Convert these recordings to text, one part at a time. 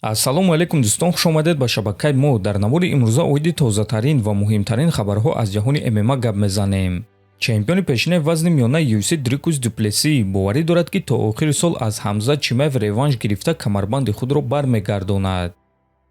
Ассалому алайкум, дӯстон, хушомадед ба шабакаи мо. Дар навори имрӯза оиди тозатарин ва муҳимтарин хабарҳо аз ҷаҳони ММА гап мезанем. Чемпиони пешинаи вазни миёнаи UFC Дрикус Дюплеси боварӣ дорад, ки то охири сол аз Ҳамзат Чимаев реванш гирифта, камарбанди худро бармегардонад.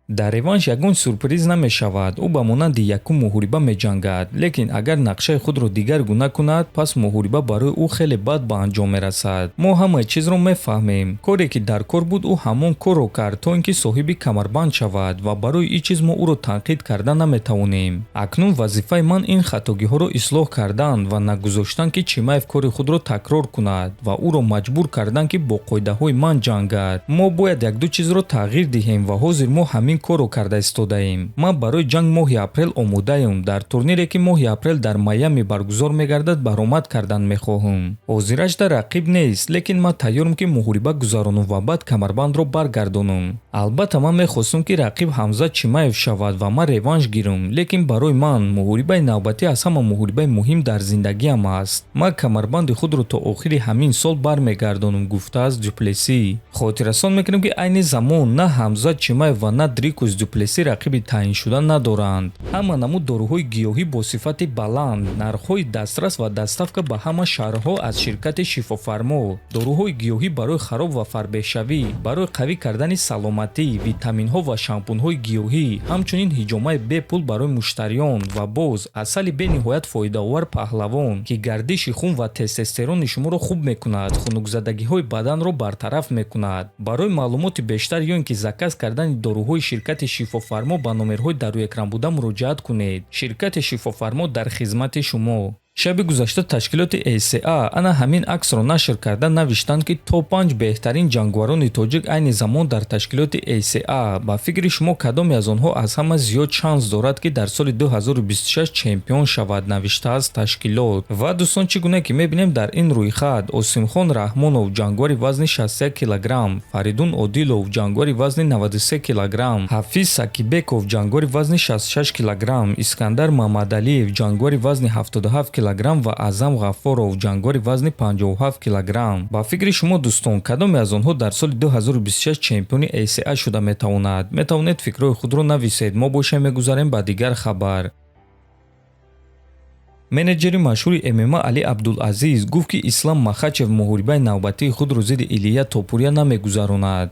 Дар реванш ягон сюрприз намешавад. Ӯ ба монанди якум муҳориба меҷангад, лекин агар нақшаи худро дигар гуна кунад, пас муҳориба барои ӯ хеле бад ба анҷом мерасад. Мо ҳамаи чизро мефаҳмем. Коре ки дар кор буд, ӯ ҳамон корро кард, то ин ки соҳиби камарбанд шавад, ва барои ин чиз мо ӯро танқид карда наметавонем. Акнун вазифаи ман ин хатогиҳоро ислоҳ кардан ва нагузоштан, ки Чимаев кори худро такрор кунад, ва ӯро маҷбур кардан, ки бо қоидаҳои ман ҷангад. Мо бояд якду чизро тағйир диҳем ва ҳозир мо ҳамин корро карда истодаем. Ман барои ҷанг моҳи апрел омодаем. Дар турнире, ки моҳи апрел дар Майами баргузор мегардад, баромад кардан мехоҳам. Ҳозирашда рақиб нест, лекин ман тайёрам, ки муҳориба гузаронам ва баъд камарбандро баргардонам. Албатта, ман мехостам, ки рақиб Ҳамзат Чимаев шавад ва ман реванш гирам, лекин барои ман муҳорибаи навбатӣ аз ҳама муҳорибаи муҳим дар зиндагиам аст. Ман камарбанди худро то охири ҳамин сол бармегардонам, гуфтааст Дюплеси. Хотиррасон мекунем, ки айни замон на Ҳамзат Чимаев ва на Дрикус Дюплеси рақиби таъиншуда надоранд. Ҳама намуд доруҳои гиёҳӣ бо сифати баланд, нархҳои дастрас ва доставка ба ҳама шаҳрҳо аз ширкати Шифофармо. Доруҳои гиёҳӣ барои хароб ва фарбеҳшавӣ, барои қавӣ кардани саломатӣ, витаминҳо ва шампунҳои гиёҳӣ, ҳамчунин ҳиҷомаи бепул барои муштариён ва боз асали бениҳоят фоидаовар Паҳлавон, ки гардиши хун ва тестостерони шуморо хуб мекунад, хунукзадагиҳои баданро бартараф мекунад. Барои маълумоти бештар ё ин ки заказ кардани доруҳои ширкати Шифофармо ба номерҳои дар рӯи экран буда муроҷиат кунед. Ширкати Шифофармо дар хизмати шумо. Шаби гузашта ташкилоти ACA ана ҳамин аксро нашр карда, навиштанд, ки топ 5 беҳтарин ҷангварони тоҷик айни замон дар ташкилоти ACA. Ба фикри шумо, кадоме аз онҳо аз ҳама зиёд шанс дорад, ки дар соли 2026 чемпион шавад, навиштааст ташкилот. Ва дӯстон, чӣ гуна ки мебинем, дар ин рӯйхат Осимхон Раҳмонов, ҷангвари вазни 61 килограмм, Фаридун Одилов, ҷангвари вазни 93 килограмм, Ҳафиз Сакибеков, ҷангвари вазни 66 килограмм, Искандар Мамадалиев, ҷангвари вазни 77 килограмм, ва Аъзам Ғаффоров, ҷангвари вазни 57 килограмм. Ба фикри шумо, дӯстон, кадоме аз онҳо дар соли 2026 чемпиони ACA шуда метавонад? Метавонед фикрҳои худро нависед. Мо бошем, мегузарем ба дигар хабар. Менеҷери машҳури ММА Али Абдулазиз гуфт, ки Ислам Махачев муҳорибаи навбатии худро зидди Илия Топурия намегузаронад.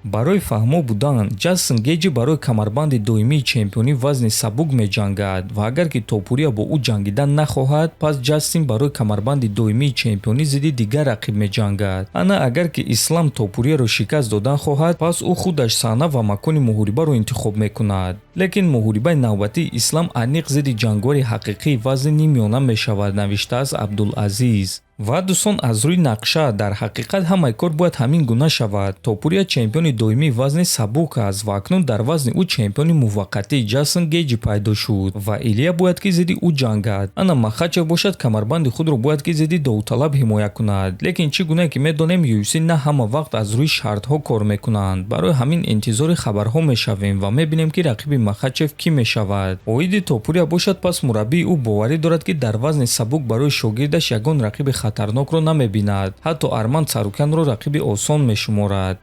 Барои фаҳмо будан, Ҷастин Геҷи барои камарбанди доимии чемпионӣ вазни сабук меҷангад ва агар ки Топурия бо ӯ ҷангидан нахоҳад, пас Ҷастин барои камарбанди доимии чемпионӣ зидди дигар рақиб меҷангад. Ана агар ки Ислам Топурияро шикаст додан хоҳад, пас ӯ худаш саҳна ва макони муҳорибаро интихоб мекунад, лекин муҳорибаи навбатии Ислам аниқ зидди ҷангвари ҳақиқии вазни ниммиёна мешавад, навиштааст Абдулазиз. Ва дӯстон, аз рӯи нақша дар ҳақиқат ҳамаи кор бояд ҳамин гуна шавад. Топурия чемпиони доимии вазни сабук аст ва акнун дар вазни ӯ чемпиони муваққатӣ Ҷастин Геҷи пайдо шуд ва Илия бояд ки зидди ӯ ҷангад. Ана Махачев бошад, камарбанди худро бояд ки зидди довталаб ҳимоя кунад, лекин чӣ гуна ки медонем, UFC на ҳама вақт аз рӯи шартҳо кор мекунанд. Барои ҳамин интизори хабарҳо мешавем ва мебинем, ки рақиби Махачев кӣ мешавад. Оиди Топурия бошад, пас мураббии ӯ боварӣ дорад, ки дар вазни сабук барои шогирдаш ягон рақиби хатарнокро намебинад, ҳатто Арман Царукянро рақиби осон мешуморад.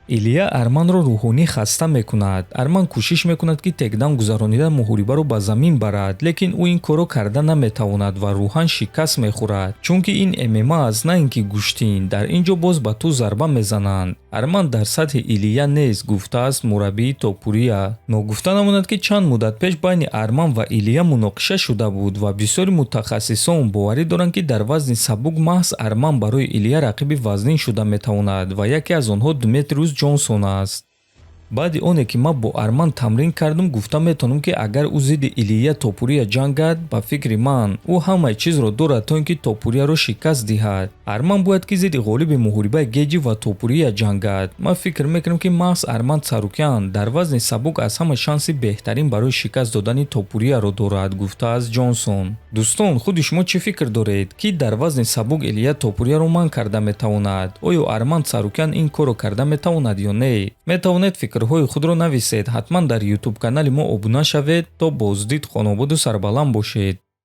Илия Арманро рӯҳонӣ хаста мекунад. Арман кӯшиш мекунад, ки тейкдаун гузаронида, муҳорибаро ба замин барад, лекин ӯ ин корро карда наметавонад ва рӯҳан шикаст мехӯрад, чунки ин ММА аст, на ин ки гӯштин. Дар ин ҷо боз ба ту зарба мезананд. Арман дар сатҳи Илия нест, гуфтааст мураббии Топурия. Ногуфта намонад, ки чанд муддат пеш байни Арман ва Илия муноқиша шуда буд ва бисёри мутахассисон боварӣ доранд, ки дар вазни сабук маҳз Арман барои Илия рақиби вазнин шуда метавонад ва яке аз онҳо Деметриус Ҷонсон аст. Баъди оне ки ман бо Арман тамрин кардам, гуфта метавонам, ки агар ӯ зидди Илия Топурия ҷангад, ба фикри ман, ӯ ҳамаи чизро дорад, то ин ки Топурияро шикаст диҳад. Арман бояд ки зидди ғолиби муҳорибаи Геҷи ва Топурия ҷангад. Ман фикр мекунам, ки маҳз Арман Царукян дар вазни сабук аз ҳама шанси беҳтарин барои шикаст додани Топурияро дорад, гуфтааст Ҷонсон. Дӯстон, худи шумо чӣ фикр доред? Кӣ дар вазни сабук Илия Топурияро манъ карда метавонад? Оё Арман Царукян ин корро карда метавонад ё не? Метавонед фикрҳои худро нависед. Ҳатман дар Ютуб канали мо обуна шавед. То боздид, хонободу сарбаланд бошед.